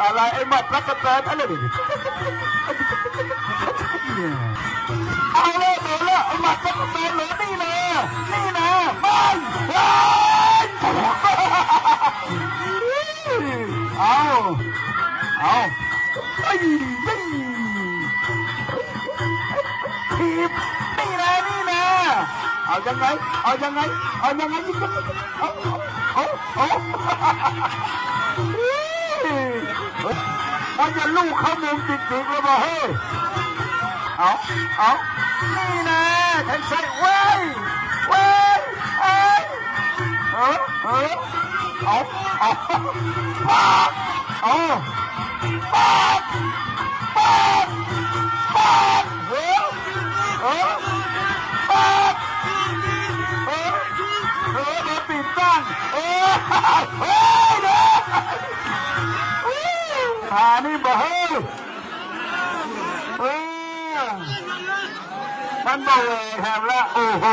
ອະໄລ ໄອ້ໝັດຕັກກະແຕນ ອະໄລນີ້ ເອົາແລ້ວ ໂດນແລ້ວ ໄອ້ໝັດຕັກກະແຕນເລີຍ ນີ້ນະ ນີ້ນະ ໄປ ໄປ ເອົາ ເອົາ ໄປ ໄປ ຖີບ ນີ້ນະ ນີ້ນະ ເອົາຍັງໄງ ເອົາຍັງໄງ ເອົາຍັງໄງ ເອົາ ເອົາ ເອົາ ເອົາ ມັນຈະລູກເຂົ້າມຸມຈິກໆ ແລ້ວບໍ່ເຮີ້ຍ ເອົາ ເອົາ ນີ້ນະ ແທງຊ້າຍ ເວີ້ຍ ເວີ້ຍ ເອີຍ ເອີ ເອີ ເອົາ ເອົາ ປາດ ເອົາ ປາດ ປາດ ປາດ ເອີ ເອີ ປາດ ເອີ ເອີ ໂດນຕີນຕັ້ງ ເອີ ເຮີ້ຍ ເດີ ຫານີ້ບໍ່ເຮີ້ຍ ເອີ ມັນບໍ່ເວີແຮມລະ ໂອ້ໂຫ